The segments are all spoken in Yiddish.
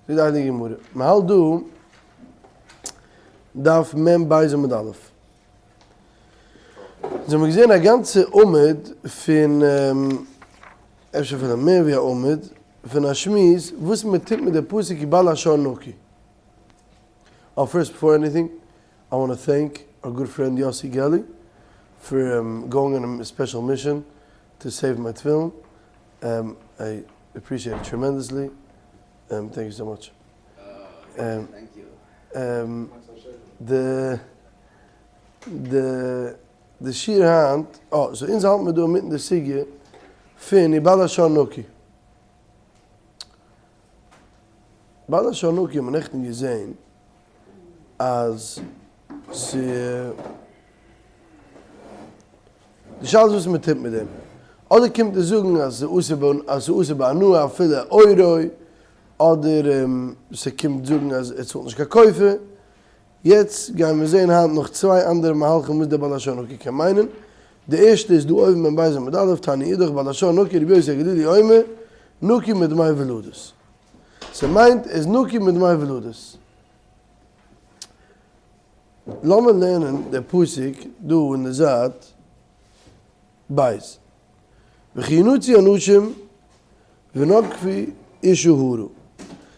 זאגט די הייליגע גמרא, מען האלט דא דף מ ב עמוד א', אונז האבן געזען א גאנצע עמוד פון, אפשר אפילו מער ווי א עמוד, פון א שמועס וואס מען טוט מיט די פסוק כי בעל השור נקי. Oh first before anything, I want to thank our good friend יאסי געלי for going on a special mission to save my תפילין, I appreciate it tremendously, thank you so much. די שיעור היינט, אה, so אונז האלט מיר דא אינמיטן די סוגיא פון ובעל השור נקי. בעל השור נקי האט מען נעכטן געזען אז ס'. די שאלה איז וואס מען טוט מיט דעם. אדער קומט ער זאגן אז ס'איז אסור בהנאה אפילו עורו, אדער ס'קומט זאגן אז ער צאלט נישט קיין כופר. יעצט גייען מיר זען היינט נאך צוויי אנדערע מהלכים וואס דער בעל השור נקי קען מיינען. די ערשטע איז דא אויבן ביים בית עמוד א', תניא אידך בעל השור נקי רבי יוסי הגלילי אומר נקי מדמי ולדות. ס'מיינט ער איז נקי מדמי ולדות. לאמיר לערנען די פסוק דא אין די זייט בית. וכי ינצו אנשים ונגפו אשה הרה.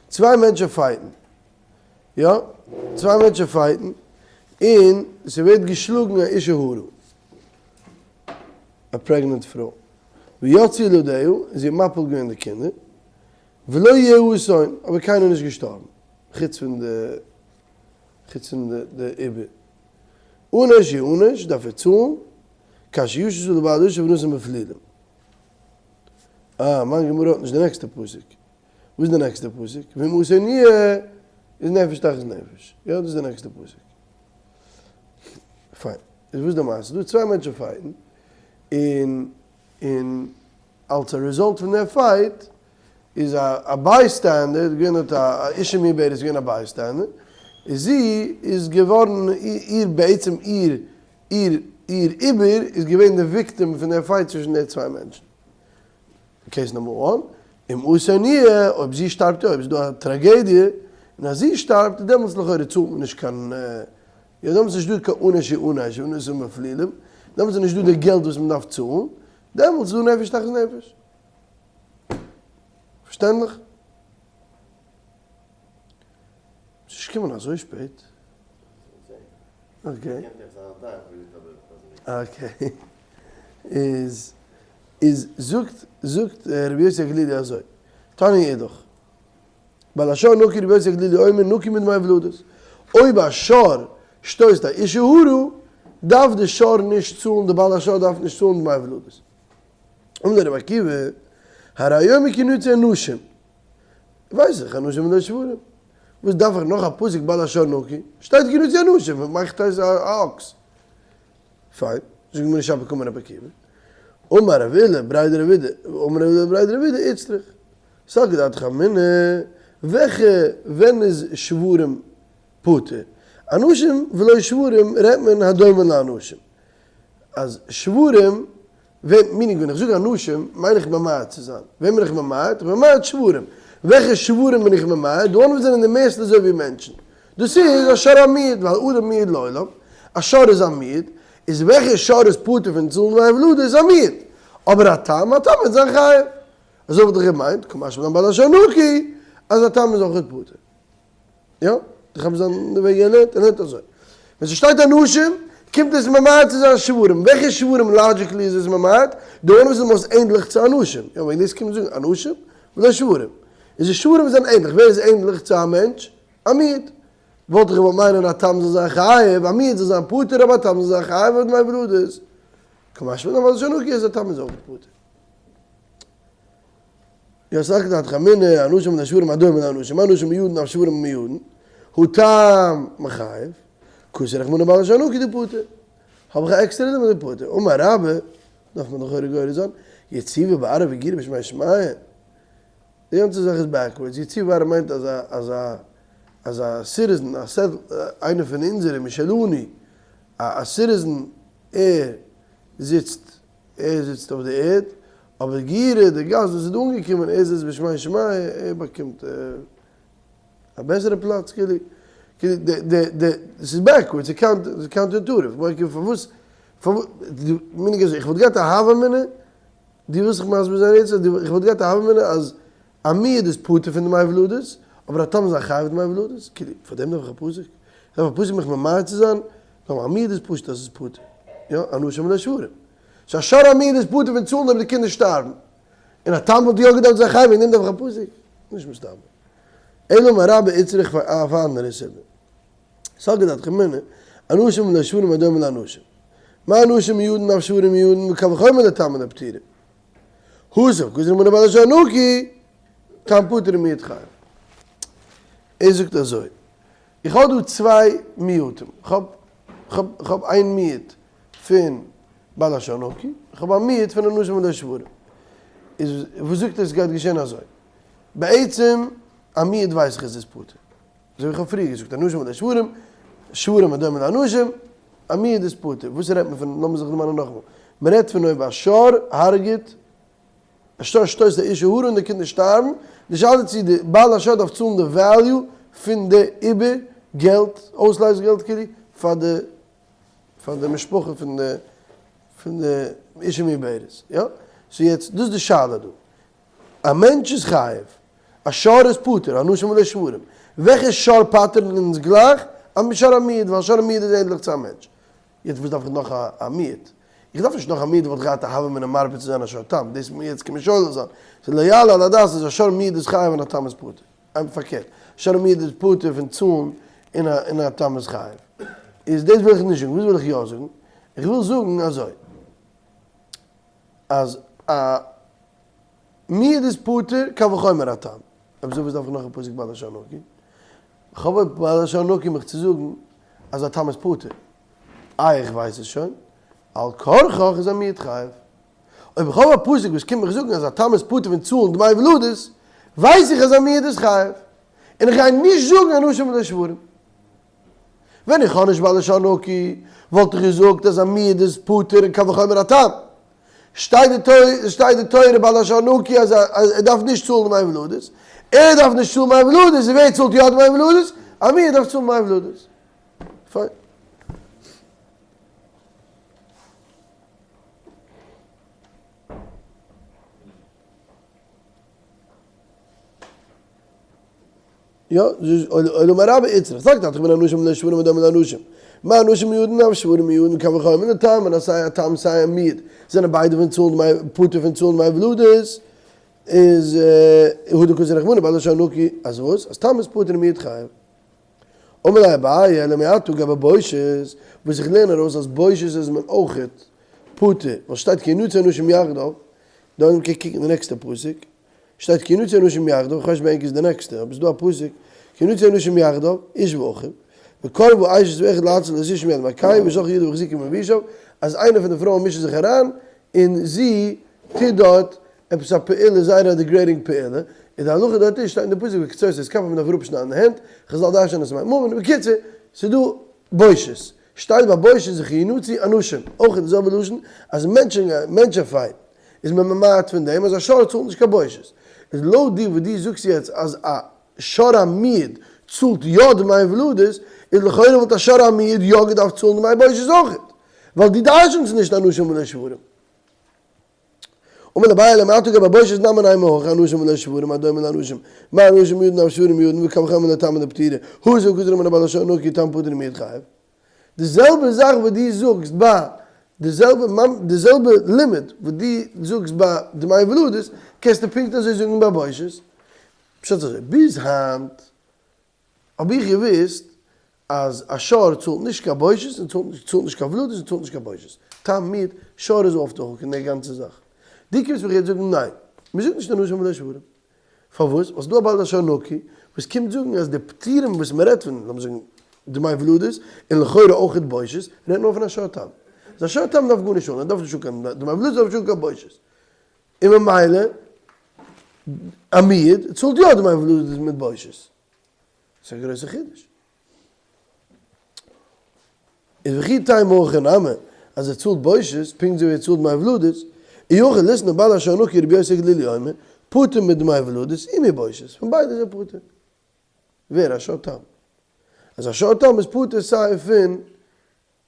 צוויי מענטשן fight ן. יא, צוויי מענטשן fight ן, און ס'ווערט געשלאגן א אשה הרה. א pregnant פרוי. ויצאו ילדיה, און זי האט מפיל געווען די קינדער. ולא יהיה אסון, אבער קיינער איז נישט געשטארבן. חוץ פון די חוץ פון די עיבור. ענש יענש דארף ער צאלן, כאשר ישית עליו בעל האשה ונתן בפלילים. אה, מיין גמרא האט נישט די נעקסטע פסוק. וואס איז די נעקסטע פסוק? ואם אסון יהיה איז נפש תחת נפש. יא, דאס איז די נעקסטע פסוק. פיין. איז וואס איז די מעשה? דא צוויי מענטשן fight ן, און און אלס א result פון דער fight איז א bystander, געווען דארט א אשה מעוברת איז געווען א bystander, איז זי איז געווארן איר בעצם איר איר איר עובר איז געווען די victim פון דער fight צווישן די צוויי מענטשן. case number one, אם אסון יהיה, אויב זי שטארבט יא, אויב איז דא א טראגעדיע, און אז זי שטארבט, דעמאלטס לכאורה צאלט מען נישט קיין, יא דעמאלטס איז נישט דא קיין ענש יענש ונתן בפלילים, דעמאלטס איז נישט דא די געלט וואס מען דארף צאלן, דעמאלטס איז דא נפש תחת נפש. פארשטענדליך? ס'איז נישט געקומען אזוי שפעט. okay. Okay. איז איז זאגט זאגט רבי יוסי הגלילי אזוי. תניא אידך. בעל השור נקי רבי יוסי הגלילי אומר נקי מדמי ולדות. אויב א שור שטויסט א אשה הרה, דארף די שור נישט צאלן, די בעל השור דארף נישט צאלן דמי ולדות. אמר לו רבי עקיבא, הרי אומר כי ינצו אנשים. ווייס איך, אנשים ולא שוורים. וואס דארף איך נאך א פסוק בעל השור נקי? שטייט כי ינצו אנשים, מאכט אויס א אקס. פיין, זאגט גמרא שפיר קאמר רבי עקיבא. אמר רב אילא בריה דרב אידי, אמר רב אילא בריה דרב אידי איצטריך. סלקא דעתך אמינא, וועלכע ווען איז שוורים פטור? אנשים ולא שוורים רעדט מען הדומה לאנשים. אז שוורים, וועם, meaning ווען איך זאג אנשים מיין איך ממעט צו זיין. וועם בין איך ממעט? איך בין ממעט שוורים. וועלכע שוורים בין איך ממעט? די ones וואס זענען די מערסטע אזוי ווי מענטשן. דאס איז א שור המועד, ווייל אדם מועד לעולם, א שור איז א מועד, איז וועלכע שור איז פטור פון צאלן דמי הולדה איז א מועד. אבער א תם, א תם וועט זיין חייב. אזוי וואלט איך געמיינט, קא משמע לן בעל השור נקי, אז א תם איז אויך פטור. יא, איך האב זיין וועג געלערנט, ער לערנט אזוי. ווען ס'שטייט אנשים, קומט עס ממעט צו זיין שוורים. וועלכע שוורים logically איז עס ממעט? די one וואס איז most ענדליך צו אנשים. יא, וועגן דאס קומט זאגן אנשים ולא שוורים. איז די שוורים זענען ענדליך. ווער איז ענדליך צו א מענטש? א מועד. וואלט איך געוואלט מיינען א תם זאל זיין חייב, א מועד זאל זיין פטור, אבער א תם זאל זיין חייב אויף דמי ולדות. קא משמע לן בעל השור נקי אז א תם איז אויך פטור. יא סלקא דעתך אמינא, אנשים ולא שוורים הדומה לאנשים, אנשים מועדין אף שוורים מועדין, התם מחייב, כתב רחמנא בעל השור נקי דפטור. האב איך א עקסטערע לימוד דפטור. אמר רבה, דארף מען לכאורה גורס זיין, יציבה בארעא וגירא בשמי שמיא. די גאנצע זאך איז backwards, יציבה בארעא מיינט אז א אז א אז א citizen, א settled, איינער פון אונזערע, משלנו, א א citizen, ער זיצט ער זיצט אויף די ערד, אבער גירא, די גאסט וואס איז דא אנגעקומען, ער זיצט בשמי שמיא, ער באקומט. א בעסערע פלאץ כאילו כאילו די די די ס'איז backward ס'איז counter intuitive כ'מיין פארוואס פארוואס meaning אזוי איך וואלט געהאט א הוה אמינא דו ווילסט זיך מסביר זיין יעצט אז איך וואלט געהאט א הוה אמינא אז א מועד איז פטור פון דמי ולדות אבער א תם איז א חייב דמי ולדות כאילו פאר דעם דארף איך א פסוק? איך דארף א פסוק מיך ממעט צו זיין? נאר א מועד איז פשוט אז ס'איז פטור יא אנשים ולא שוורים ס'איז א שור א מועד איז פטור פון צאלן אויב די קינדער שטארבן און א תם וואלט יא געדארפט זיין חייב וועגן דעם דארף איך א פסוק? נישט מסתבר. אלא אמר רבה איצטריך פאר א אנדערע סיבה. סלקא דעתך אמינא, אנשים ולא שוורים הדומה לאנשים. מה אנשים מועדין אף שוורים מועדין וקל וחומר לתם דפטירה. התם כתב רחמנא בעל השור נקי, תם פטור ומועד חייב. ער זאגט אזוי, איך האב דא צוויי מיעוטים, איך האב איך האב איין מיעוט פון בעל השור נקי, איך האב א מיעוט פון אנשים ולא שוורים. איז וואס זאגט ער עס גייט געשען אזוי, בעצם א מועד ווייס איך עס איז פטור, אזוי ווי איך האב פריער געזאגט אנשים ולא שוורים, שוורים הדומה לאנשים, א מועד איז פטור, וואס רעדט מען פון, לאמיר זיך דערמאנען נאכאמאל, מען רעדט פון אויב א שור הרג'ט, א שור שטויסט א אישה הרה און די קינדער שטארבן, די שאלה איז צו די בעל השור דארף צאלן די value פון די איבער געלט, אויסלייז געלט כאילו, פאר די פאר די משפחה פון די פון די אישה מעוברת, יא? so יעצט דאס איז די שאלה דא, א מענטש איז חייב, א שור איז פטור, אנשים ולא שוורים, וועלכע שור פטר'ן אונז גלייך? א שור המועד, ווייל שור המועד איז ענדליך צו א מענטש. יעצט וואס דארף איך נאך א מועד? איך דארף נישט נאך א מועד וואלט איך געהאט א הוה אמינא מרבה צו זיין א שור תם, דאס יעצט קען מען שולל זיין, ס'איז לא יעלה על הדעת אז א שור מועד איז חייב און א תם איז פטור, פארקערט, שור מועד איז פטור פון צאלן און א תם איז חייב. איז דאס וויל איך נישט זאגן, וואס וויל איך יא זאגן? איך וויל זאגן אזוי, אז א מועד איז פטור קל וחומר א תם. אויב אזוי וואס דארף איך נאך א פסוק בעל השור נקי? כ'האב אויב בעל השור נקי מיך צו זאגן אז א תם איז פטור. איי איך ווייס עס שוין? על כרחך איז א מועד חייב. אויב איך האב א פסוק וואס קומט מיך זאגן אז א תם איז פטור פון צאלן דמי ולדות, ווייס איך אז א מועד איז חייב. און איך גיי נישט זאגן אנשים ולא שוורים. ווען איך האב נישט בעל השור נקי, וואלט איך געזאגט אז א מועד איז פטור און קל וחומר א תם. שטייט די תורה, שטייט די תורה בעל השור נקי אז ער דארף נישט צאלן דמי ולדות, ער דארף נישט צאלן דמי ולדות, און ווער צאלט יא דמי ולדות? א מועד דארף צאלן דמי ולדות. פיין. יא, אלא אמר רבה איצטריך, סלקא דעתך אמינא אנשים ולא שוורים הדומים לאנשים. מה אנשים מועדין אף שוורים מועדין קל וחומר לתם, און אז סיי א תם סיי א מועד זענען ביידע פון צאלן דמי פטור פון צאלן דמי ולדות, איז הא דכתב רחמנא בעל השור נקי, אז וואס? אז תם איז פטור און מועד חייב. אמר ליה אביי אלא מעתה גבי בושת, וואס איך לערן ארויס אז בושת איז מען אויכעט פטור, ווייל שטייט כי ינצו אנשים יחדיו, דא קען קוקן די נעקסטע פסוק, שטייט כי ינצו אנשים יחדיו, איך ווייס נישט ביי ענק איז די נעקסטע, אבער ס'איז דא א פסוק, כי ינצו אנשים יחדיו, איש ואחיו, וקרבה אשת האחד להציל את אישה מיד מכהו, ושלחה ידה והחזיקה במלבושיו, אז איינע פון די פרויען מישן זיך אריין, און זי טוט דארט עפעס א פעולה, זייער א degrading פעולה, און די הלכה דארט איז, שטייט אין די פסוק וקצות את כפיו מ'דארף אראפשניידן די הענט, חזל דרש'נען אז ס'מיינט ממון, בקיצור, ס'איז דא בושת. שטייט ביי בושת וכי ינצו אנשים, אויך די זעלבע לשון, אז מענטשן מענטשן fight ן. איז מען ממעט פון דעם אז א שור צאלט נישט קיין בושת. איז לויט דיר וואס דו זאגסט יעצט אז א שור המועד צאלט יא דמי ולדות, איז לכאורה וואלט א שור המועד יא געדארפט צאלן דמי בושת אויכעט. ווייל דו דרש'נסט נישט אנשים ולא שוורים. אמר אביי אלא מעתה גבי בושת נמי נימא הכי אנשים ולא שוורים הדומה לאנשים, מה אנשים מועדין אף שוורים מועדין וקל וחומר לתם דפטירה, התם כתב רחמנא בעל השור נקי תם פטור ומועד חייב. די זעלבע זאך וואס דו זאגסט ביי די זעלבע די זעלבע לימוד וואס דו זאגסט ביי דמי ולדות קענסטו פונקט אזוי זאגן ביי בושת. פשט אזוי, ביז היינט האב איך געוואוסט אז א שור צאלט נישט קיין בושת און צאלט נישט קיין ולדות און צאלט נישט קיין בושת. תם מועד, שור איז off the hook אין די גאנצע זאך. דו קומסט מיך יעצט זאגן ניין, מ'זאגט נישט אנשים ולא שוורים. פארוואס? ווייל ס'דא א בעל השור נקי וואס קומט זאגן אז די פטורים וואס מ'רעדט פון, לאמיר זאגן דמי ולדות, און לכאורה אויך בושת, רעדט נאר פון א שור תם. אז א שור תם דארף גארנישט צאלן, ער דארף נישט האבן קיין דמי ולדות, דארף נישט האבן קיין בושת. און ממילא א מועד צאלט יא דמי ולדות מיט בושת. ס'איז א גרויסע חידוש. איז וכי תימא הכי נמי, אז ער צאלט בושת, פונקט אזוי ווי ער צאלט דמי ולדות, אי הכי ליתני בעל השור נקי רבי יוסי הגלילי אומר, פטור מדמי ולדות ומבושת, פון ביידע איז ער פטור. ווער? א שור תם. אז א שור תם איז פטור סיי פון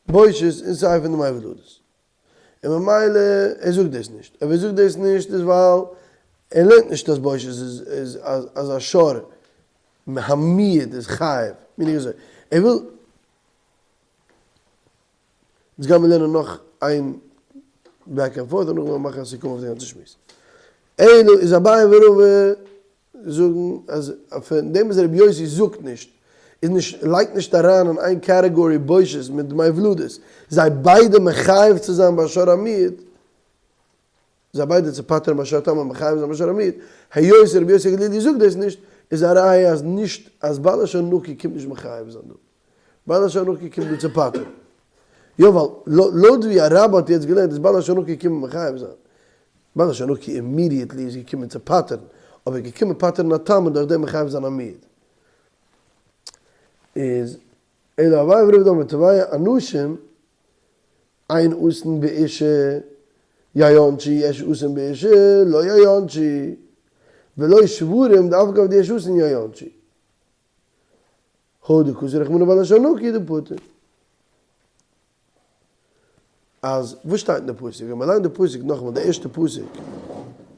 בושת און סיי פון דמי ולדות. און ממילא ער זאגט דאס נישט. אויב ער זאגט דאס נישט איז ווייל ער לערנט נישט אז בושת איז אז א שור המועד איז חייב. meaning אזוי. ער וויל. יעצט גיימיר לערנען נאך איין back and forth און נאכדעם וועלן מיר מאכן א סיכום אויף די גאנצע שמועס. אלא איז אביי ורבא זאגן אז פון דעם וואס רבי יוסי זאגט נישט איז נישט לייגט נישט אריין אין איין category בושת מיט דמי ולדות זיי ביידע מחייב צו זיין ביי שור המועד זיי ביידע צו פטר'ן ביי שור תם און מחייב זיין ביי שור המועד היות רבי יוסי הגלילי זאגט דאס נישט איז א ראיה אז נישט אז בעל השור נקי קומט נישט מחייב זיין דא. בעל השור נקי קומט דא צו פטר'ן. יא ווייל לויט ווי רבה האט יעצט געלערנט איז בעל השור נקי געקומען מחייב זיין. בעל השור נקי immediately איז געקומען צו פטר'ן, אבער געקומען פטר'ן א תם און דורך דעם מחייב זיין א מועד. איז אלא אביי ורבא דאמרי תרוייהו אנשים אין אתון באשה יענשו יש אתון באשה לא יענשו ולא שוורים דאף על גב דיש אתון יענשו. הא דכתב רחמנא בעל השור נקי דפטור. אז וואס שטייט אין די פסוק? ווען מען ליינט די פסוק נאכאמאל די ערשטע פסוק,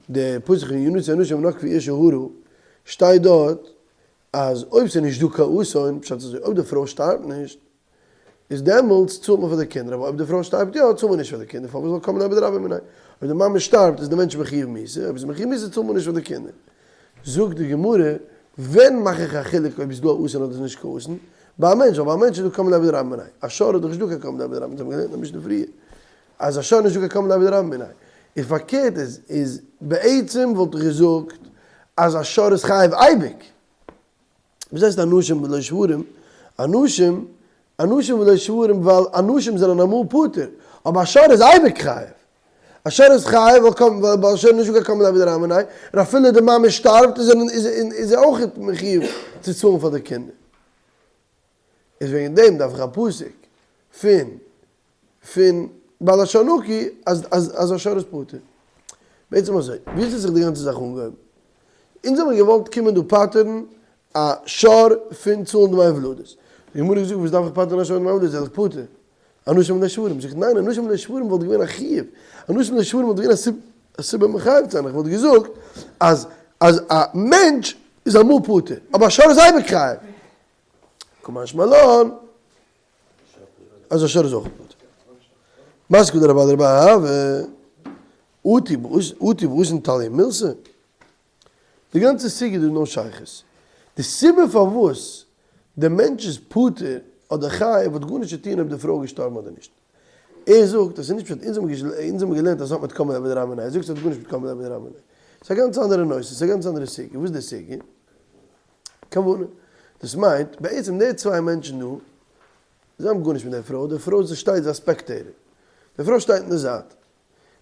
די פסוק פון ינצו אנשים ונגפו אשה הרה, שטייט דארט אז אויב ס'איז נישט דא קיין אסון, פשט אזוי, אויב די פרוי שטארבט נישט, איז דעמאלטס צאלט מען פאר די קינדער, אבער אויב די פרוי שטארבט יא, צאלט מען נישט פאר די קינדער, פארוואס ווייל קם ליה בדרבה מיניה, אויב די מאמע שטארבט איז די מענטש מחיוב מיתה, אויב איז מחיוב מיתה צאלט מען נישט פאר די קינדער. זאגט די גמרא, ווען מאך איך א חילוק אויב איז דא א אסון אדער איז נישט קיין אסון? ביי א מענטש, ווייל ביי א מענטש איז דא קם ליה בדרבה מיניה, א שור איז דאך נישט דא קיין קם ליה בדרבה מיניה, אונז האבן געלערנט אין משנה פריער אז א שור איז נישט דא קיין קם ליה בדרבה מיניה, איז פארקערט איז איז בעצם וואלט איך געזאגט אז א שור איז חייב אייביג, וואס הייסט אנשים ולא שוורים? אנשים, אנשים ולא שוורים ווייל אנשים זענען אמאל פטור, אבער א שור איז אייביג חייב. א שור איז חייב ווייל קוים ווייל ביי א שור איז נישטא קיין קם ליה בדרבה מיניה, און אפילו די מאמע שטארבט איז ער איז ער אויך מחיוב צו צאלן פאר די קינדער. איז וועגן דעם דארף איך א פסוק פון פון בעל השור נקי אז אז אז א שור איז פטור. בעצם אזוי, ווי האט זיך די גאנצע זאך אנגעהויבן? אונז האבן געוואלט קומען דא פטר'ן א שור פון צאלן דמי ולדות. די גמרא האט געזאגט וואס דארף איך פטר'ן א שור דמי ולדות, ער איז דאך פטור. אנשים ולא שוורים. זאגט ניין, אנשים ולא שוורים וואלט געווען א חיוב. אנשים ולא שוורים וואלט געווען א סיבה מחייב צו זיין. איך וואלט געזאגט אז אז א מענטש איז אמאל פטור, אבער א שור איז אייביג חייב. קא משמע לן. אז א שור איז אויך פטור. מתקיף לה רב אדא בר אהבה, אטו באתון תליא מילתא. די גאנצע סוגיא איז דא נאר שייכות. די סיבה פארוואס די מענטש איז פטור אדער חייב האט גארנישט צו טון אויב די פרוי איז געשטארבן אדער נישט. ער זאגט אז ס'איז נישט פשט, אונז האבן געלערנט אז ס'האט מיט קם ליה בדרבה מיניה, ער זאגט ס'האט גארנישט מיט קם ליה בדרבה מיניה. ס'איז א גאנץ אנדערע נושא, ס'איז א גאנץ אנדערע סוגיא. וואס איז די סוגיא? כוונה. דאס מיינט, בעצם די צוויי מענטשן דא, זיי האבן גארנישט מיט די פרוי, די פרוי זי שטייט זי איז א spectator. די פרוי שטייט אין די זייט.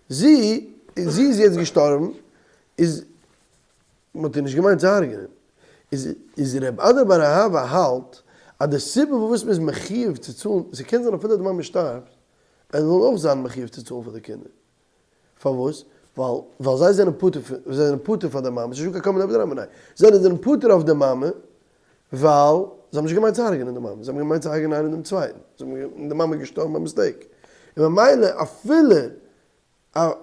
זי, זי איז יעצט געשטארבן, איז, מען האט איר נישט געמיינט צו הרג'נען. איז, איז רב אדא בר אהבה האלט אז די סיבה פארוואס מען איז מחיוב צו צאלן, ס'קען זיין אפילו די מאמע שטארבט, ער זאל אויך זיין מחיוב צו צאלן פאר די קינדער. פארוואס? ווייל ווייל זיי זענען פטור פון זיי זענען פטור פאר די מאמע, ס'איז נישטא קיין קם ליה בדרבה מיניה, זיי זענען פטור אויף די מאמע ווייל זיי האבן נישט געמיינט צו הרג'נען די מאמע, זיי האבן געמיינט צו הרג'נען איינער דעם צווייטן, זיי האבן און די מאמע איז געשטארבן ביי mistake, און ממילא אפילו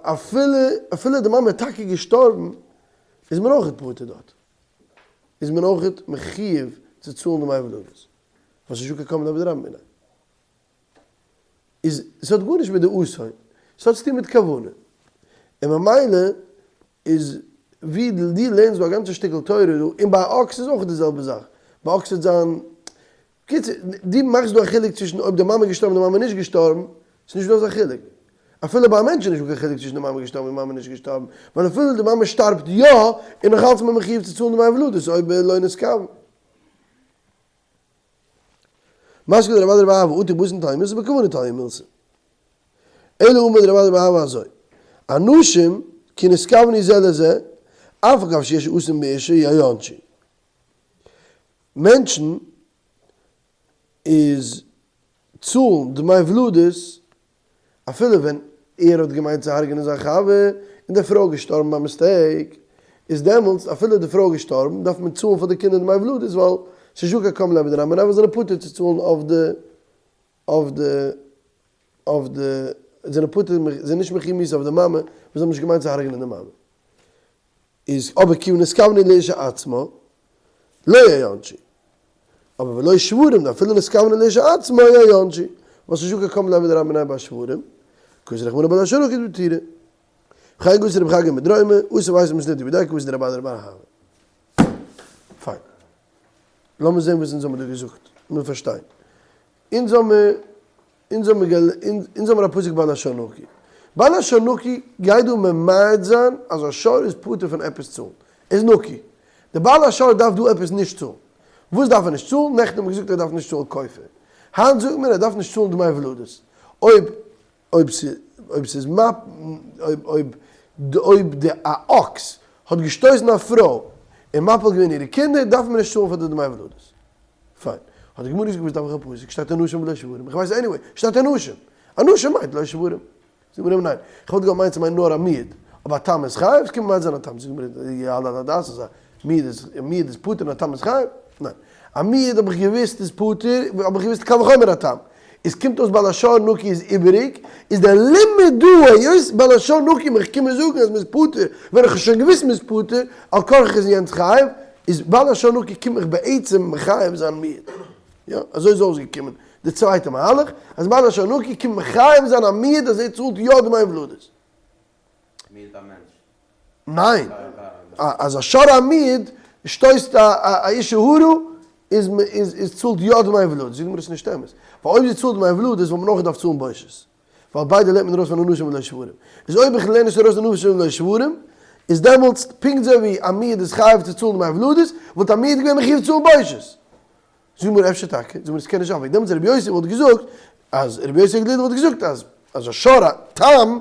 אפילו אפילו די מאמע איז טאקע געשטארבן איז מען אויכעט פטור דארט, איז מען אויכעט מחיוב צו צאלן דמי ולדות, ווייל ס'איז נישטא קיין קם ליה בדרבה מיניה. איז ס'האט גארנישט מיט די אסון, ס'האט צוטון מיט כוונה. און ממילא איז ווי דו לערנסט דא א גאנצע שטיקל תורה דא, און ביי א אקס איז אויך די זעלבע זאך, ביי אקס וועט זיין, בקיצור, דו מאכסט דא א חילוק צווישן אויב די מאמע איז געשטארבן און די מאמע איז נישט געשטארבן, ס'איז נישט דא אזא חילוק. אפילו ביי א מענטש איז נישט דא קיין חילוק צווישן די מאמע געשטארבן און די מאמע נישט געשטארבן, ווייל אפילו די מאמע שטארבט יא, איז נאכאלץ מען מחיוב צו צאלן דמי ולדות אויב לא נתכוון. מתקיף לה רב אדא בר אהבה אטו באתון תליא מילתא בכוונה תליא מילתא. אלא אמר רב אדא בר אהבה אזוי, אנשים כי נתכוונו זה לזה, אף על גב שיש אסון באשה יענשו. מענטשן איז צאלן דמי ולדות אפילו ווען ער האט געמיינט צו הרג'נען זיין חבר און די פרוי איז געשטארבן ביי mistake, איז דעמאלטס אפילו די פרוי איז געשטארבן דארף מען צאלן פאר די קינדער דמי ולדות ווייל ס'איז. ס'איז נישטא קיין קם ליה בדרבה מיניה וואס זענען פטור צו צאלן אויף די אויף די אויף די זענען פטור זענען נישט מחויב מיתה אויף די מאמע וואס זיי האבן נישט געמיינט צו הרג'נען די מאמע. איז אבער כיון נתכוונו לאשה עצמה לא יענשו. אבער ולא שוורים דאפילו נתכוונו לאשה עצמה יענשו. וואס איז נישטא קיין קם ליה בדרבה מיניה ביי שוורים. כתב רחמנא בעל השנה כתב פטירה. וכן גזר רבי חגא מדרומא, אסור ווייסט מען נישט די בדיקה וואס איז די רבי אדער רבי אהבה. פיין. לאמיר זען וואס אונז האבן דא געזאגט, לאמיר פארשטיין. אונז האמיר, אונז האמיר אונז האמיר א פסוק בעל השור נקי. בעל השור נקי גייט דא ממעט זיין אז א שור איז פטור פון עפעס צאלן. ער איז נקי. די בעל השור דארף דא עפעס נישט צאלן. וואס דארף ער נישט צאלן? נעכטן האט מען געזאגט ער דארף נישט צאלן כופר. היינט זאגט מען ער דארף נישט צאלן דמי ולדות. אויב אויב אויב ס'איז מפ אויב אויב אויב די א אקס האט געשטויסן א פרוי און מפיל געווען אירע קינדער דארף מען נישט צאלן פאר די דמי ולדות. פיין. האט די גמרא געזאגט וואס דארף איך א פסוק שטייט אנשים ולא שוורים איך ווייס anyway שטייט אנשים אנשים מיינט לא שוורים. זאגט די גמרא ניין איך וואלט געמיינט ס'מיינט נאר א מועד אבער א תם איז חייב ס'קען ממעט זיין א תם זאגט די גמרא יעלה על הדעת אז א מועד איז מועד איז פטור און א תם איז חייב? ניין. א מועד האב איך געוואוסט איז פטור, האב איך געוואוסט קל וחומר א תם. איז קומט אויס בעל השור נקי איז איבעריג, איז דער לימוד דא היות בעל השור נקי מיך קומען זאגן אז מ'איז פטור ווען איך האב שוין געוואוסט מ'איז פטור, על כרחך איז יענץ חייב, איז בעל השור נקי קומט מיך בעצם מחייב זיין מועד. יא, אזוי איז אויסגעקומען די צווייטע מהלך, אז בעל השור נקי קומט מחייב זיין א מועד אז ער צאלט יא דמי ולדות. מועד א מענטש. ניין, אז א שור המועד שטויסט א אישה הרה איז איז צאלט יא דמי ולדות, זאגט די גמרא ס'איז נישט אמת, ווייל אויב זי צאלט דמי ולדות וואלט מען אויך געדארפט צאלן בושת, ווייל ביידע לערנט מען ארויס פון אנשים ולא שוורים, איז אויב איך לערן נישט ארויס אנשים ולא שוורים, איז דעמאלטס פונקט אזוי ווי א מועד איז חייב צו צאלן דמי ולדות, וואלט א מועד געווען מחויב צאלן בושת. זאג מיר אפשר טאקע, זאג מיר עס קען נישט זיין, וועגן דעמאלטס רבי יוסי וואלט געזאגט אז רבי יוסי הגלילי וואלט געזאגט אז אז א שור תם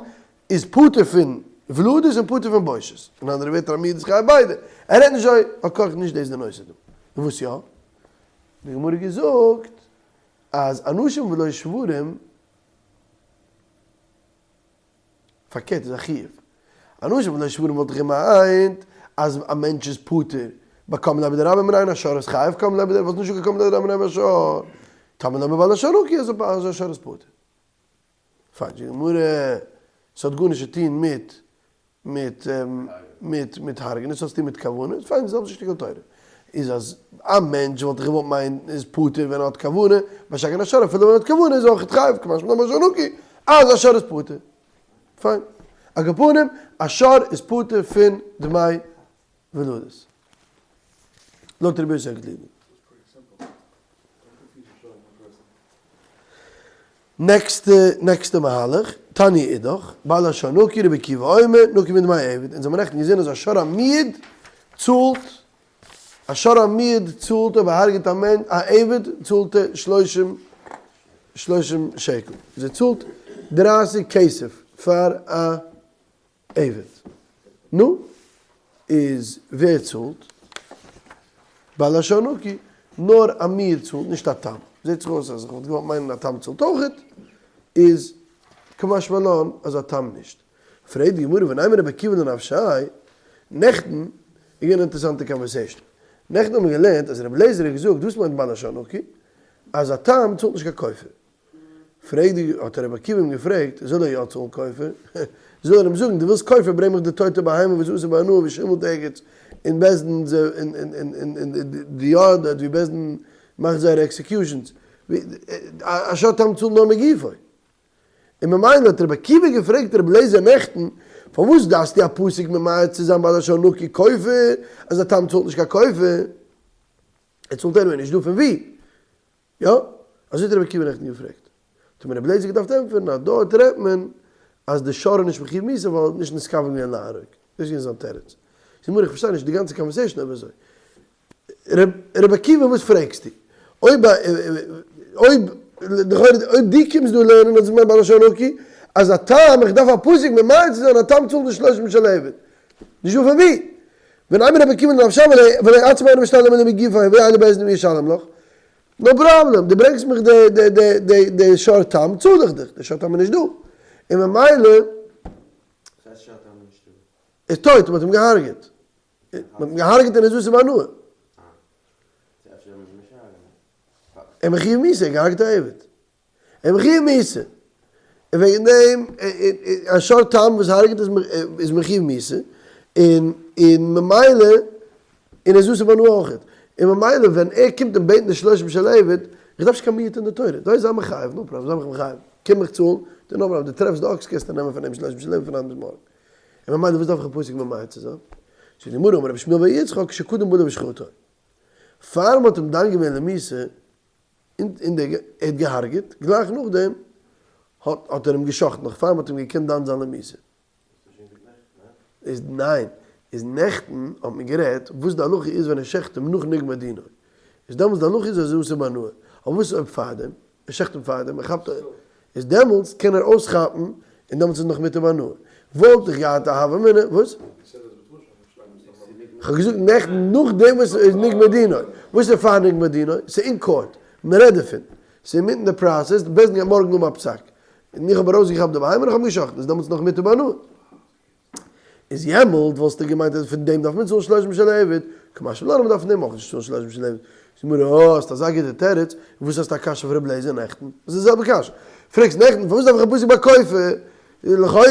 איז פטור פון ולדות און פטור פון בושת, אין אנדערע ווערטער א מועד איז חייב ביידע, ער רעדט נישט אזוי, על כרחך נישט דאס די נושא דא. און וואס יא? די גמרא געזאגט אז אנשים ולא שוורים, פארקערט איז א חיוב. אנשים ולא שוורים וואלט איך געמיינט אז א מענטש איז פטור ביי קם ליה בדרבה מיניה א שור איז חייב קם ליה בדרבה וואלט נישט געקומען בדרבה מיניה ביי שור תלמוד לומר בעל השור נקי אז א שור איז פטור. פיין זאגט די גמרא ס'האט גארנישט צו טון מיט מיט מיט מיט הרג'נען, ס'האט צוטון מיט כוונה, פיין די זעלבע שטיקל תורה איז אז א מענטש וואלט איך געוואלט מיינען איז פטור ווען ער האט כוונה, משא כ א שור אפילו ווען ער האט כוונה איז אויך חייב, קא משמע לן בעל השור נקי אז א שור איז פטור. פיין. על כל פנים, א שור איז פטור פון דמי ולדות. לויט רבי יוסי הגלילי. נעקסטע נעקסטע מהלך, תניא אידך, בעל השור נקי רבי עקיבא אומר, נקי מדמי עבד, אונז האבן נעכטן געזען אז א שור המועד צאלט, א שור המועד צאלט אויב ער הרג'ט א מענטש, א עבד צאלט ער שלושים שלושים שקל, זי צאלט דרייסיג כסף פאר א עבד. נו, איז ווער צאלט? בעל השור נקי, נאר א מועד צאלט, נישט א תם. זעט זיך אויס אז איך וואלט געוואלט מיינען א תם צאלט אויכעט, איז קא משמע לן אז א תם נישט. פרעגט די גמרא ונימא רבי עקיבא לנפשיה, נעכטן איז געווען א אינטערעסאנטע conversation. נעכטן האבן מיר געלערנט אז רבי אליעזר האט געזאגט, וואס מיינט בעל השור נקי? אז א תם צאלט נישט קיין כופר. פרעגט די, האט רבי עקיבא אים געפרעגט, זאל ער יא צאלן כופר? זאל ער אים זאגן, דו ווילסט כופר, ברענג מיך די טויטע בהמה וואס איז אסור בהנאה ווי שימלט ערגעץ אין בית דין, אין די yard דארט ווי בית דין מאכט זייערע executions, א שור תם צאלט נאר מגופו. און ממילא האט רבי עקיבא געפרעגט רבי אליעזר נעכטן, פארוואס דארפסטו א פסוק ממעט צו זיין בעל השור נקי כופר, אז א תם צאלט נישט קיין כופר? ער צאלט anyway נישט דא פון ווי? יא? אזוי האט רבי עקיבא נעכטן געפרעגט. האט אים רבי אליעזר געדארפט ענטפערן אז דארט רעדט מען אז די שור איז נישט מחויב מיתה ווייל ער האט נישט נתכוון געווען להרוג. דאס איז געווען זיין תירוץ. זאגט די גמרא איך פארשטיי נישט די גאנצע conversation אויב אזוי. רבי עקיבא וואס פרעגסטו? אויב אויב לכאורה אויב דו קומסט דא לערנען אז מיין בעל השור נקי אז א תם איך דארף א פסוק ממעט צו זיין א תם צאלט נישט שלושים של עבד. נישט דא פון ווי. ונימא רבי עקיבא לנפשיה ולא עצמו אינו משתלם אלא מגופו והבא לבית דין וישלם לך. no problem, דו ברענגסט מיך די די די די די שור תם, צאל איך דיך, די שור תם איז נישט דא, און ממילא. וואס הייסט שור תם איז נישט דא? איז טויט, מען האט אים געהארגעט, מען האט אים געהארגעט און איז אסור בהנאה. אה. ער מחויב מיתה, ער האט געהארגעט א עבד. ער מחויב מיתה. און וועגן דעם א שור תם וואס הרג'ט איז מחויב מיתה, און און ממילא און איז אסור בהנאה אויכעט. און ממילא ווען ער קומט אים בעטן די שלושים של עבד, איך דארף נישט קיין מיעוט אין די תורה, זיי זיי מחייב, no problem, זיי מיך מחייב, קום מיך צאלן, די no problem, דו טרעפסט די אקס קענסטו נעמען פון אים שלושים של עבד פון היינט ביז מארגן. און ממילא וואס דארף איך א פסוק ממעט צו זיין? זאגט די גמרא אמר רבי שמואל בר יצחק שקדם בא עליו ושחטו. פאר מ'האט אים דן געווען למיתה, און דער ער האט געהארגעט, גלייך נאכדעם האט האט ער אים גע'שחט'ן, נאך פאר מ'האט אים געקענט דן זיין למיתה. איז ניין, איז נעכטן האט מען גערעדט וואס די הלכה איז ווען ער שעכט אים נאך נגמר דינו, איז דעמאלטס די הלכה איז אז עס איז אסור בהנאה, אבער וואס איז אויב פארדעם, ער שעכט אים פארדעם, ער כאפט איז דעמאלטס קען ער אויסכאפן און דעמאלטס איז נאך מותר בהנאה. וואלט איך געהאט א הוה אמינא, וואס? כ'האב געזאגט נעכטן נאכדעם וואס איז נגמר דינו. וואס איז פאר נגמר דינו? ס'איז אין court, מ'רעדט דערפון, ס'איז אינמיטן די process, די בית דין גייט מארגן האבן א פסק. און איך האב ארויסגעכאפט די בהמה און איך האב גע'שחט'ן, איז דעמאלטס נאך מותר בהנאה. איז יעמאלט וואלסטו געמיינט אז פון דעם דארף מען צאלן שלושים של עבד, קא משמע לן אז מ'דארף פון דעם אויך נישט צאלן שלושים של עבד. זאגט מיר אה, האסט אזא גוטע תירוץ, און וואס האסטו א קשיא אויף ר' לעזער נעכטן? דאס איז די זעלבע קשיא. פרעגסט נעכטן פארוואס דארף איך א פסוק ביי כופר? לכאורה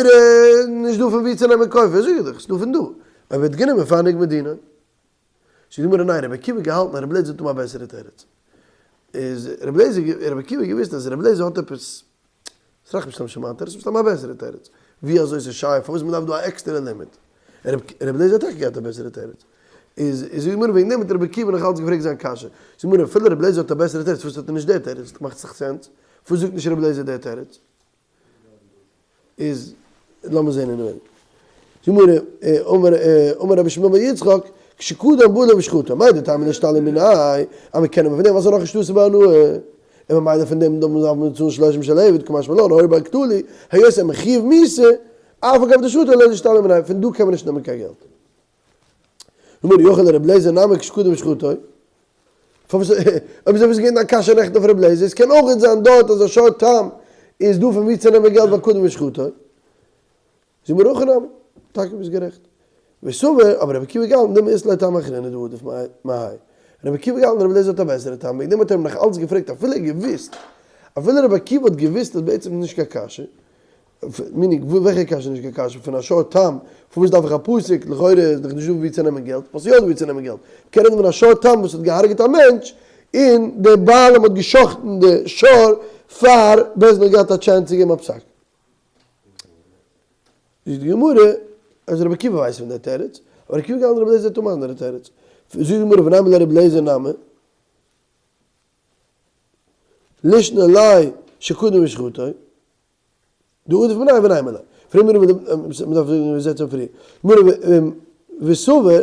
נישט דא פון וואו צו נעמען כופר, זאג איך דיך, ס'איז דא פון דא. אויב ווערט גענומען פאר נגמר דינו. זאגט די גמרא ניין, רבי עקיבא האט געהאלטן אז רבי לעזער האט אן א בעסערע תירוץ. איז רבי לעזער, רבי עקיבא האט געוואוסט אז רבי לעזער האט עפעס, ס'רעכט נישט סתם שמעון תירוץ, סתם א בעסערע תירוץ. ווי אזוי ס'איז שייך, פארוואס מ'דארף דא א עקסטערע לימוד. רבי לעזער האט טאקע געהאט א בעסערע תירוץ. איז זאגט די גמרא וועגן דעם האט רבי עקיבא נאך אלץ געפרעגט זיין קשיא. זאגט די גמרא אפילו רבי לעזער האט א בעסערע תירוץ פארוואס האט ער נישט די תירוץ? מאכט זיך sense. פארוואס זאגט נישט רבי לעזער די תירוץ? איז לאמיר זעהן אינעווייניג. זאגט גמרא, אמר רבי שמואל בר יצחק, כשקדם בא עליו ושחטו, מאי דטעמא לישתלי מיניה, אז מען קען נעמען פון דעם ווייל ס'איז נאכנישט אסור בהנאה, און ממילא פון דעם דארף מען צאלן שלושים של עבד, קא משמע לן, הואיל ובר קטלא, היות ער מחויב מיתה, אף על גב דשחטו לא לישתלי מיניה, פון דא קען מען נישט נעמען קיין געלט. אמר אי הכי לר' לעזער נמי כשקדם ושחטו, פארוואס אויב אזוי וואס איז געווען דיין קשיא נעכטן אויף ר' לעזער, עס קען אויך זיין דארט אז א שור תם איז דא פון ווי צו נעמען געלט ביי קדם ושחטו. זאג מיר הכי נמי, טאקע ביסט גערעכט. וסבר, אבער רבי עקיבא געהאלטן דילמא אית ליה טעמא אחרינא דעדיף מהאי. רבי עקיבא געהאלטן רבי לעזער האט א בעסערע טעם, וועגן דעם האט ער אים נאך אלץ געפרעגט אפילו ער געוואוסט, אפילו רבי עקיבא האט געוואוסט אז בעצם איז נישט קיין קשיא, meaning, וועלכע קשיא איז נישט קיין קשיא? פון א שור תם, פארוואס דארף איך א פסוק? לכאורה איז דאך נישטא וואו צו נעמען געלט, וואס איז יא דא וואו צו נעמען געלט? מ'קען רעדן פון א שור תם וואס האט געהארגעט א מענטש, און דער בעלים האט גע'שחט'ן די שור פאר בית דין האט געהאט א chance צו געבן א פסק. זאגט די גמרא אז רבי עקיבא ווייסט פון דער תירוץ, אבער רבי עקיבא געהאלטן רבי אליעזר האט אן אנדערע תירוץ. זאגט די גמרא ונימא ליה רבי אליעזר נמי לישנא ליה שקדם ושחטו. דעדיף מיניה ונימא ליה. פרעגט מיר מ'דארף זאגן זעצן פריער. גמרא וסבר,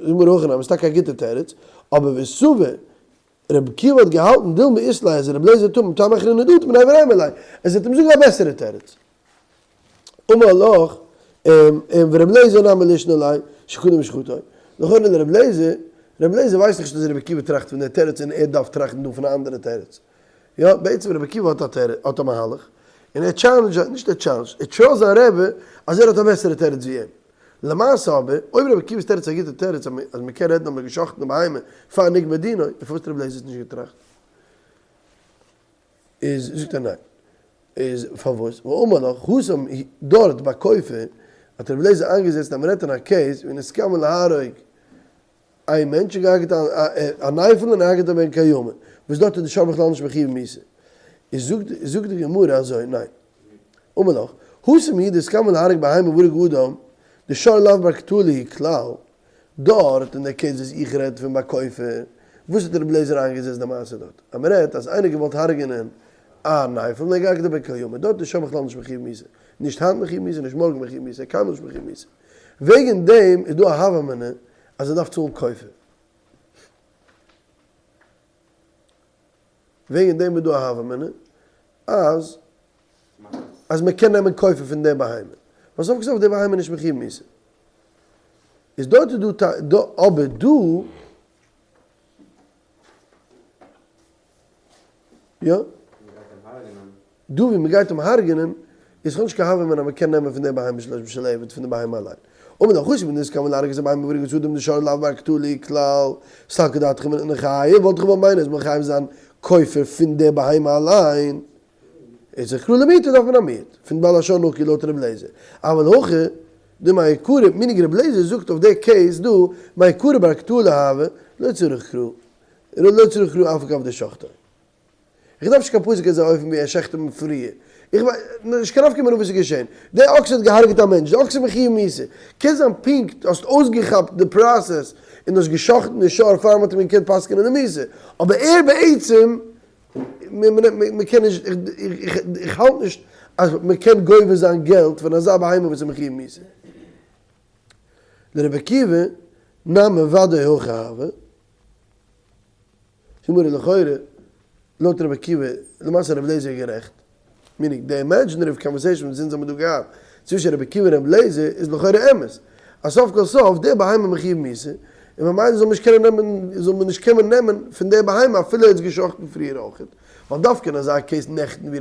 גמרא הכי נמי, איז טאקע א גוטע תירוץ, אבער וסבר, רבי עקיבא האט געהאלטן דילמא אית ליה אז רבי אליעזר טעם טעמא אחרינא דעדיף מיניה ונימא ליה, עס וועט אים זאגן א בעסערע תירוץ. אמר לך, ורבי אליעזר נמי לישנא ליה שקדם ושחטו. לכאורה לרבי אליעזר, רבי אליעזר ווייסט נישט אז רבי עקיבא טראכט פון דער תירוץ און ער דארף טראכטן דא פון א אנדערע תירוץ. יא, בעצם רבי עקיבא האט א תירוץ, האט א מהלך, און ער challenge, נישט ער challenge, ער trust זיין רבי אז ער האט א בעסערע תירוץ ווי אים. למעשה אבער, אויב רבי עקיבא'ס תירוץ איז א גוטע תירוץ אז מען קען רעדן אז מען האט גע'שחט'ן די בהמה פאר נגמר דינו, און פארוואס האט רבי אליעזר עס נישט געטראכט? איז זאגט ער ניין. איז פארוואס? ואמר לך, התם דארט ביי כופר האט רבי אליעזר איינגעזעצט אז מען רעדט אין א case ווי נתכוון להרוג איין מענטש און געהארגעט א נפל און הרג'עט א בן קיימא, וואס דארט איז די שור בכלל נישט מחויב מיתה. איז זאגט זאגט די גמרא אזוי, ניין. אמר לך, התם הוא דנתכוון להרוג בהמה והרג אדם, דשור לאו בר קטלא הוא כלל, דארט אין די case וואס איך רעד פון ביי כופר, וואס האט רבי אליעזר איינגעזעצט די מעשה דארט? אז מען רעדט אז איינער האט געוואלט הרג'ענען א נפל און ער האט געהארגעט א בן קיימא, דארט איז שור בכלל נישט מחויב מיתה, נישט היינט מחויב מיתה, נישט מארגן מחויב מיתה, קיינמאל נישט מחויב מיתה. וועגן דעם איז דא א הוה אמינא אז ער דארף צאלן כופר. וועגן דעם איז דא א הוה אמינא אז אז מען קען נעמען כופר פון די בהמה. ווייל סוף כל סוף די בהמה איז נישט מחויב מיתה. איז דארט איז דא אבער דא יא? דא ווי מען גייט אים הרג'נען. איז כ'האב נישט קיין הוה אמינא אז מ'קען נעמען פון די בהמה שלושים של עבד פון די בהמה אליין. אמר לך חסיד בנס כמה להרוג את הבהמה והרג את האדם דשור לאו בר קטלא כלל, סלקא דעתך אמינא נחייב, וואלט איך געוואלט מיינען אז מחייב זיין כופר פון די בהמה אליין. איז זיך קרא למיעוט דארף מען א מיעוט פון בעל השור נקי לויט ר' לעזער. אבל הכא דמעיקרא מיניג ר' לעזער זאגט אויף די case דא מעיקרא בר קטלא הוה לא צריך קרא לא צריך קרא אף על גב דשחטיה. איך דארף נישט קיין פסוק אזא אופן ווי ער שעכט אים פריער. איך ווייס נישט קיין נפקא מינה וואס איז געשען. דער אקס האט געהארגעט א מענטש, די אקס איז מחויב מיתה. קען זיין פונקט האסט אויסגעכאפט די process און האסט גע'שחט'ן די שור פאר מ'האט אים געקענט פסק'ענען די מיתה. אבער ער בעצם, מ'קען נישט, איך האלט נישט אז מ'קען גובה זיין געלט פון אזא בהמה וואס איז מחויב מיתה. לרבי עקיבא נמי ודאי הכי הוה. גמרא לכאורה, לויט רבי עקיבא, למעשה רבי אליעזר איז גערעכט, meaning די imaginary conversation וואס אונז האבן דא געהאט צווישן רבי עקיבא און רבי אליעזר איז לכאורה אמת, אז סוף כל סוף די בהמה מחויב מיתה, און ממילא זאל מען נישט קענען נעמען, זאל מען נישט קענען נעמען פון די בהמה אפילו ער האט עס גע'שחט'ן פריער אויכעט, ווייל דווקא אין אזא case נעכטן ווי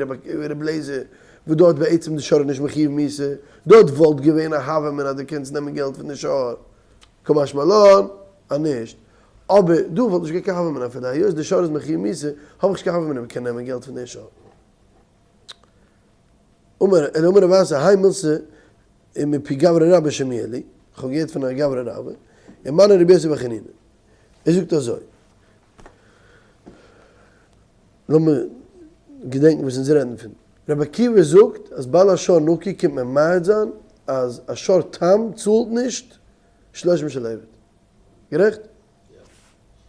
רבי אליעזר וואס דארט בעצם די שור איז נישט מחויב מיתה, דארט וואלט געווען א הוה אמינא אז דו קענסט נעמען געלט פון די שור, קא משמע לן אז נישט. אבער דא וואלט נישט געווען קיין הוה אמינא אפילו היות די שור איז מחויב מיתה האב איך נישט קיין הוה אמינא מ'קען נעמען געלט פון די שור. אמר אלא אמר רב אסי האי מילתא מפי גברא רבה שמיע לי, כ'האב געהערט פון א גברא רבה, ומנו רבי יוסי בר חנינא, ער זאגט אזוי, לאמיר געדענקן וואס אונז רעדן פון, רבי עקיבא זאגט אז בעל השור נקי קומט ממעט זיין אז א שור תם צאלט נישט שלושים של עבד. גערעכט?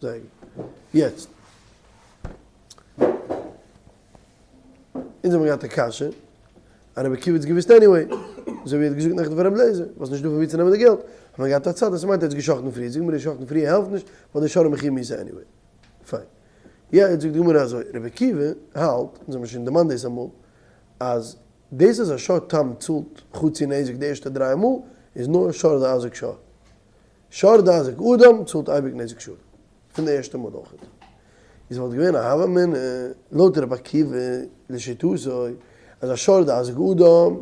זייער גוט. יעצט. אונז האבן געהאט א קשיא, אז רבי עקיבא האט עס געוואוסט anyway, אזוי ווי ער האט געזאגט נעכטן פאר רבי אליעזר, ווייל ס'נישט דא פון וואו צו נעמען די געלט, האט מען געהאט א צד אז ס'מיינט ער האט עס גע'שחט'ן פריער, זאגט מען גע'שחט'ן פריער העלפט נישט, ווייל די שור איז מחויב מיתה anyway. פיין. יעצט זאגט די גמרא אזוי, רבי עקיבא האלט, אונז האבן שוין דערמאנט דאס אמאל, אז דאס אז א שור תם צאלט חצי נזק די ערשטע דריי מאל, איז נאר שור דאזיק שור. שור דאזיק אדם צאלט אייביג נזק שלם, פון די ערשטע מאל אויכעט. איז וואלט געווען א הוה אמינא לויט רבי עקיבא לשיטתו אז א שור דאזיק אדם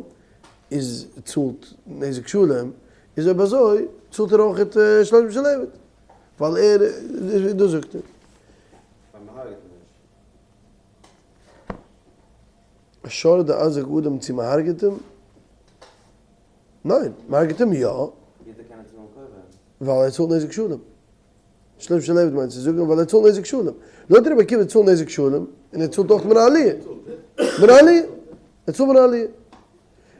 איז צאלט נזק שלם, איז אויב אזוי צאלט ער אויכעט שלושים של עבד, ווייל ער דאס זאגט ער. ווייל מ'הרג'ט אים נישט. א שור דאזיק אדם צו מ'הרג'ט אים? ניין, מ'הרג'ט אים יא. וויאזוי קען ער צאלן כופר? ווייל ער צאלט נזק שלם. שלם של עבד מיינט צו זאגן ווייל ער צאלט נזק שלם. לויט רבי עקיבא צאלט נזק שלם, און ער צאלט אויך מן העליה. מן העליה. ער צאלט מן העליה.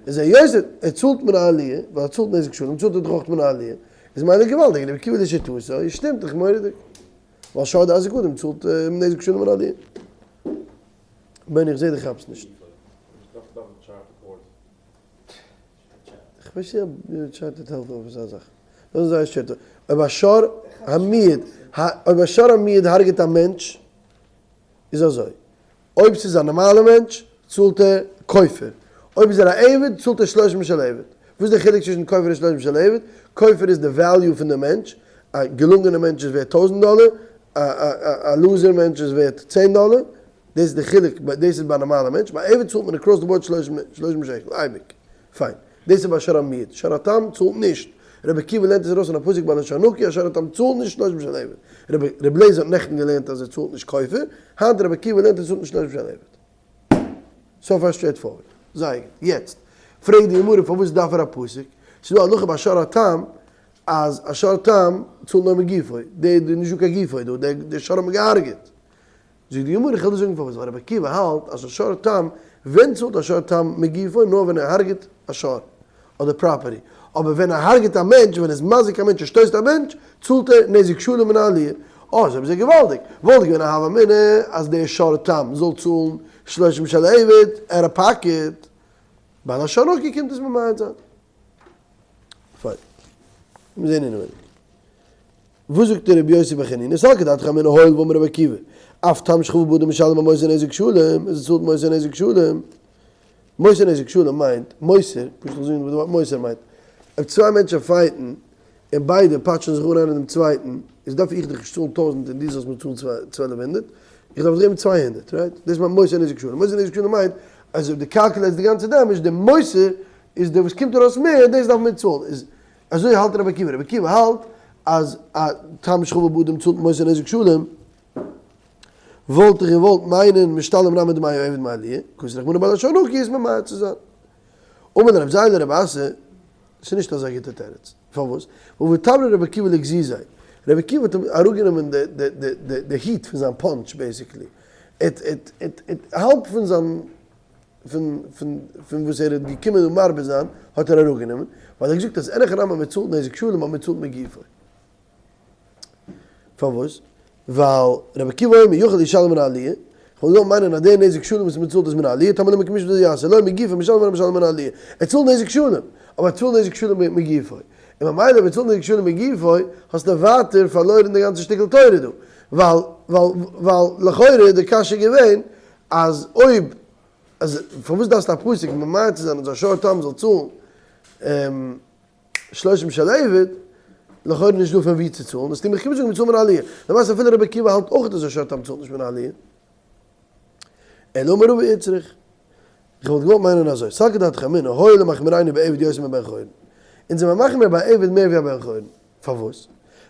איז היות ער צאלט מן העליה, ווייל ער צאלט נזק שלם, צאלט ער דאך אויך מן העליה. איז מילא געוואלדיג, רבי עקיבא לשיטתו, שטימט דאך מורא'דיג. ווייל שור דאזיק אדם צאלט נזק שלם מן העליה. בן איך זעה דו כאפסט נישט. כ'ווייס נישט אויב טשארט וועט העלפן אויף אזא זאך. דאס איז זייער שווער. אויב א שור המועד, אויב א שור המועד הרג'עט א מענטש, איז אזוי, אויב ס'איז א נארמאלע מענטש, צאלט ער כופר. אויב איז ער א עבד, צאלט ער שלושים של עבד. וואס איז די חילוק צווישן כופר און שלושים של עבד? כופר איז די value פון די מענטש, א געלונגענע מענטש איז ווערט טויזנט דאלער, א loser מענטש איז ווערט צען דאלער. דאס איז די חילוק, דאס איז ביי א נארמאלע מענטש, ביי עבד צאלט מען across the board שלושים שקל, אייביג. פיין. דאס איז ביי שור המועד. שור התם צאלט נישט. רבי עקיבא לערנט עס ארויס פון א פסוק בעל השור נקי אז שור התם צאלט נישט שלושים של עבד. רבי רבי אליעזר האט נעכטן געלערנט אז ער צאלט נישט כופר, היינט רבי עקיבא לערנט ער צאלט נישט שלושים של עבד. so far straightforward. זייער גוט. יעצט פרעגט די גמרא פארוואס דארף ער א פסוק? ס'איז דא א הלכה ביי שור התם אז א שור תם צאלט נאר מגופו. די נישט דא קיין גופו דא, די שור האט מען געהארגעט. זאגט די גמרא, איך וועל דיר זאגן פארוואס, ווייל רבי עקיבא האלט אז א שור תם, ווען צאלט א שור תם מגופו? נאר ווען ער הרג'ט א שור אדער property, אבער ווען ער הרג'ט א מענטש, ווען ער איז מזיק א מענטש, ער שטויסט א מענטש, צאלט ער נזק שלם מן העליה. אה, אזוי איז געוואלדיג, וואלט געווען א הוה אמינא אז דער שור תם זאל צאלן שלושים של עבד, out of pocket, בעל השור נקי קומט עס ממעט זיין. פיין. מיר זעהן אינעווייניג. וואס זאגט רבי יוסי בר חנינא? סלקא דעתך אמינא הואיל ואמר רבי עקיבא, אף תם שחבל באדם משלם המוסר נזק שלם, עס צאלט מוסר נזק שלם. מוסר נזק שלם מיינט, מוסר, פשוט זאגן וואס די ווארט מוסר מיינט. אויב צוויי מענטשן fight ן, און ביידע פאטשן זיך אן איינער דעם צווייטן, איז דארף איך דיך נישט צאלן טויזנט און דו זאלסט מיר צאלן 1200, איך דארף דיך געבן 200, right? דאס מיינט מוסר נזק שלם. מוסר נזק שלם מיינט. אז אויב דו calculate סט די גאנצע damage, די מותר איז די וואס קומט ארויס מער, דאס דארף מען צאלן. איז אזוי האלט רבי עקיבא. רבי עקיבא האלט אז א תם שחבל באדם צאלט מותר נזק שלם. וואלט איך געוואלט מיינען משתלם נמי דמי העבד מעליה, כתב רחמנא בעל לשון נקי איז ממעט צו זיין. אמר לרב זיילער רב אסי, ס'איז נישט אזא גוטע תירוץ. פארוואס? ווייל ותברא רבי עקיבא לגזיזיה. רבי עקיבא האט אים אראפגענומען די heat פון זיין punch basically. ער האט האלב פון זיין פון וואס ער האט געקומען דא מרבה זיין האט ער אראפגענומען, ווייל ער האט געזאגט אז אין הכי נמי מ'צאלט נזק שלם אבער מ'צאלט מגופו. פארוואס? ווייל רבי עקיבא אומר יכול ישלם מן העליה, כ'וואלט געוואלט מיינען אז דער נזק שלם וואס מ'צאלט איז מן העליה, תלמוד לומר כמשפט יעשה, לא מגופו משלם אלא משלם מן העליה, ער צאלט נזק שלם, אבער ער צאלט נזק שלם מגופו, און ממילא אויב ער צאלט נזק שלם מגופו, האסטו ווייטער פארלוירן די גאנצע שטיקל תורה דא, ווייל ווייל ווייל לכאורה איז די קשיא געווען אז אויב אז פארוואס דארפסטו א פסוק ממעט צו זיין אז א שור תם זאל צאלן שלושים של עבד, לכאורה נישט דא פון ווי צו צאלן, דאס טוט מיך קומען זאגן מ'צאלט מן העליה. למעשה אפילו רבי עקיבא האלט אויך אז א שור תם צאלט נישט מן העליה. אלא אמר רבא איצטריך. איך וואלט געוואלט מיינען אזוי, סלקא דעתך אמינא, הואיל ומחמירנו בעבד יותר מבן חורין. אונז זעמער מחמיר ביי עבד מער ווי א בן חורין. פארוואס?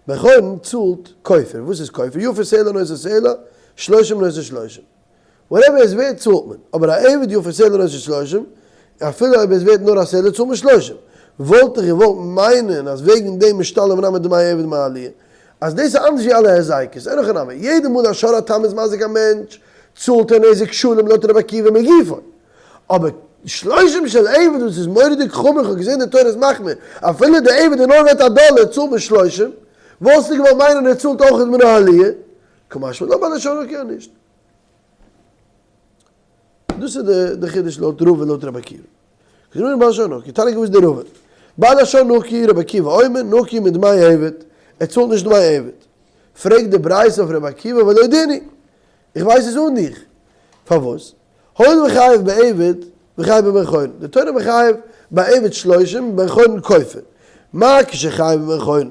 בן חורין צאלט כופר. וואס איז כופר? יפה סלע נושא סלע, שלושים נושא שלושים. whatever עס ווערט צאלט מען, אבער א עבד יפה סלע נושא שלושים, אפילו אויב עס ווערט נאר א סלע צאלט מען שלושים. וואלט איך געוואלט מיינען אז וועגן דעם משתלם נמי דמי עבד מעליה, אז דאס איז אנדערש ווי אלע היזקות, אין הכי נמי, יעדע מאל א שור התם איז מזיק א מענטש, צאלט ער נזק שלם לויט רבי עקיבא מגופו. אבער שלושים של עבד וואס איז מורא'דיג חמור, כ'האב געזען די תורה איז מחמיר, אפילו די עבד איז נאר ווערט א דאלער צאלט מען שלושים, וואלסטו געוואלט מיינען ער צאלט אויך מן העליה, קא משמע לן בעל לשון הרע נישט. דאס איז די חידוש לויט רבא לויט רבי עקיבא. כגון בעל לשון נקי, תניא געוואוסט די רבא. בעל לשון נקי, רבי עקיבא אומר, נקי מדמי עבד, ער צאלט נישט דמי עבד. פרעגט די ברייתא אויף רבי עקיבא ולא דיני, איך ווייס עס אן דיך. פארוואס? הואיל וחייב בעבד וחייב בבן חורין, די תורה מחייב ביי עבד שלושים בן חורין כופר, מה כשחייב בבן חורין,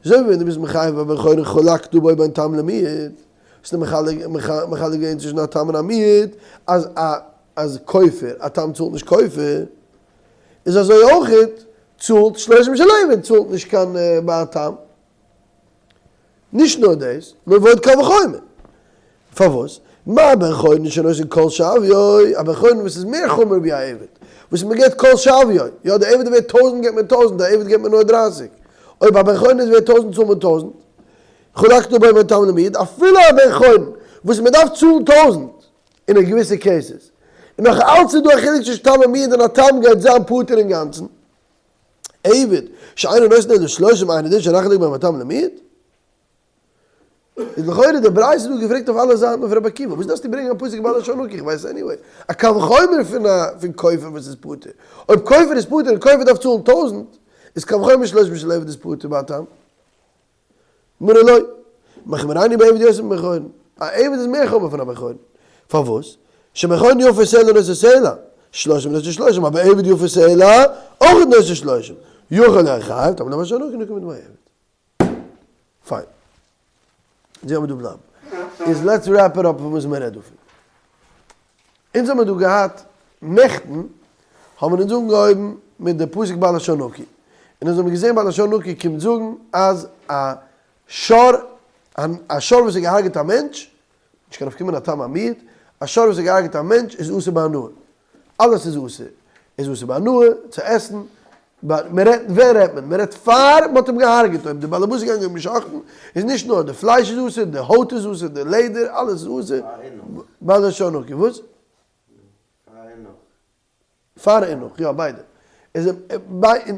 אזוי ווי ווען דו ביסט מחייב ביי בן חורין חלקת בו בין תם למועד, האסטו מחלק געווען צווישן א תם און א מועד, אז א אז כופר, א תם צאלט נישט כופר, איז אזוי אויכעט צאלט שלושים של עבד צאלט נישט קיין ביי א תם. נישט נאר דאס, נאר ועוד קל וחומר. פארוואס? מה בן חורין שנושא כל שוויו, א בן חורין וואס איז מער חמור ווי א עבד, וואס מען געבט כל שוויו, יא די עבד איז ווערט טויזנט געבט מען טויזנט, די עבד געבט מען נאר דרייסיג, אויב א בן חורין איז ווערט טויזנט צאלט מען טויזנט, חלקת בו בין תם למועד, אפילו א בן חורין וואס מען דארף צאלן טויזנט אין א געוויסע cases, און נאך אלץ איז דא א חילוק צווישן תם און מועד און א תם גייט זיין פטור אינגאנצן. עבד שאינו נושא אלא שלושים אינו דין שנחלק בין תם למועד? איז לכאורה די ברייתא דא געפרעגט אויף אלע זייטן אויף רבי עקיבא, וואס דארפסטו ברענגען א פסוק בעל לשון נקי, איך ווייס anyway, א קל וחומר פון א פון כופר וואס איז פטור, אויב כופר איז פטור און כופר דארף צאלן טויזנט, איז קל וחומר שלושים של עבד איז פטור ביי א תם. מרא לא, מחמירנו בעבד יותר מבן חורין, א עבד איז מער חמור פון א בן חורין, פארוואס? שבן חורין יפה סלע נושא סלע, שלושים נושא שלושים, אבער עבד יפה סלע אויך נושא שלושים, יכול להחייב, תלמוד לומר שלא נקי מדמי עבד. פיין. אונז גיימיר דא בלייבן. איז let's wrap it up פון וואס מען רעדט דא פון. אונז האמיר דא געהאט נעכטן האבן אונז אנגעהויבן מיט די פסוק בעל לשון נקי, און אונז האבן געזען בעל לשון נקי קומט זאגן אז א שור א שור וואס האט געהארגעט א מענטש, נישט קיין נפקא מינה א תם א מועד, א שור וואס האט געהארגעט א מענטש איז אסור בהנאה, אלעס איז אסור, איז אסור בהנאה, צו עסן, מען רעדט, ווען רעדט מען? מען רעדט פאר מען האט אים געהארגעט, אויב די בעלעבאס איז געגאנגען אים גע'שחט'ן, איז נישט נאר די פלייש איז אסור, די הויט איז אסור, די לעדער, אלעס איז אסור, בעל לשון נקי, וואס? פאר און נאך. פאר און נאך, יא ביידע. איז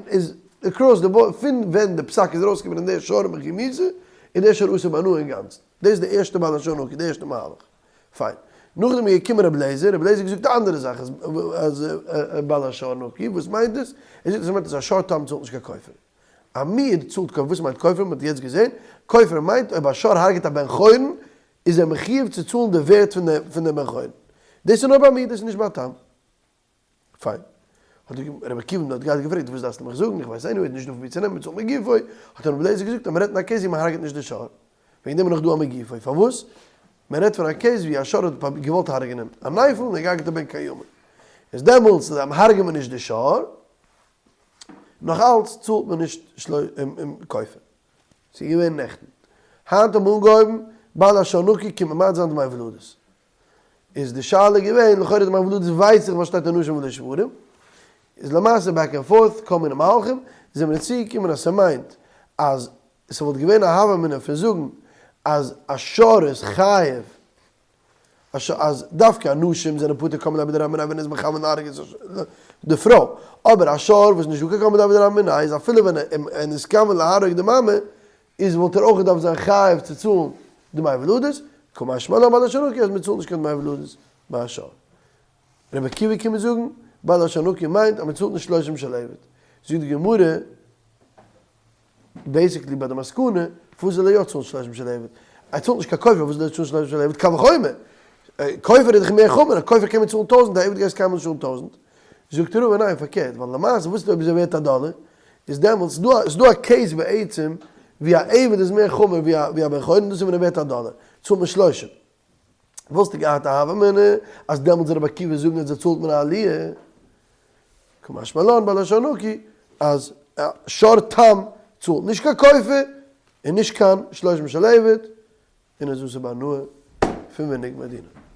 איז across the board, פון ווען די פסק איז ארויסגעקומען אין דער שור מחימיזה, איז דער שור אסור בהנאה אינגאנצן. דאס איז די ערשטע בעל לשון נקי, די ערשטע מהלך. פיין. נאכדעם איז געקומען רבי לעזער, רבי לעזער האט געזאגט א אנדערע זאך אז אז בעל השור נקי, וואס מיינט דאס? ער זאגט עס מיינט אז א שור תם צאלט נישט קיין כופר. א מועד צאלט כופר, וואס מיינט כופר? מען האט יעצט געזען, כופר מיינט אויב א שור הרג'ט א בן חורין איז ער מחיוב צו צאלן די ווערט פון די פון די בן חורין. דאס איז נאר ביי מועד, דאס איז נישט ביי א תם. פיין. האט רבי עקיבא דארט געהאט געפרעגט, וואס דארפסטו מיך זאגן, איך ווייס anyway נישט דא פון וואו צו נעמען, מ'צאלט מגופו. האט רבי אליעזר געזאגט אז מ'רעדט אין א case ווי מ'הרג'ט נישט די שור. וועגן דעם איז נאך דא א מגופו. פארוואס? מ'רעדט פון א case ווי א שור האט געוואלט הרג'נען א נפל און ער געהרג'ט א בן קיימא. איז דעמאלטס הרג'עט מען נישט די שור, נאך אלץ צאלט מען נישט כופר. ס'איז געווען נעכטן. היינט האט מען אנגעהויבן בעל השור נקי קומט ממעט זיין דמי ולדות. איז די שאלה געווען, לכאורה דמי ולדות ווייס איך ווייל שטייט אנשים ולא שוורים. איז למעשה back and forth כל מיני מהלכים, זענען מיר צוגעקומען אז ס'מיינט אז ס'וואלט געווען א הוה אמינא פון זאגן אז א שור איז חייב אז דווקא אנשים זענען פטור קם ליה בדרבה מיניה ווען ער איז מכוון להרוג את די פרוי, אבער א שור וואס נישט דא קיין קם ליה בדרבה מיניה איז אפילו ווען ער איז מתכוון להרוג די מאמע איז וואלט ער אויך געדארפט זיין חייב צו צאלן דמי ולדות, קא משמע לן בעל השור נקי אז מען צאלט נישט קיין דמי ולדות ביי א שור. רבי עקיבא קומט זאגן בעל השור נקי מיינט אז מען צאלט נישט שלושים של עבד, זאגט די גמרא, basically ביי די מסקנא, פארוואס זאל ער יא צאלן שלושים של עבד? ער צאלט נישט קיין כופר, פארוואס זאל ער צאלן שלושים של עבד? קל וחומר! כופר איז דאך מער חמור, א כופר קען מען צאלן טויזנט, א עבד גייסט קיינמאל נישט צאלן טויזנט. זאגט רבא ניין פארקערט, ווייל למעשה וואס איז אויב איז ער ווערט א דאלער, איז דעמאלטס איז דא א case בעצם ווי א עבד איז מער חמור ווי א בן חורין, דאס איז ווען ער ווערט א דאלער, צאלט מען שלושים. וואלסטו געהאט א הוה אמינא אז דעמאלטס זאל רבי עקיבא זאגן אז ער צאלט מיר א עליה, קא משמע לן בעל השור נקי אז שור תם צאלט נישט קיין כופר און נישט קיין שלושים של עבד און איז אסור בהנאה פון ונגמר דינא.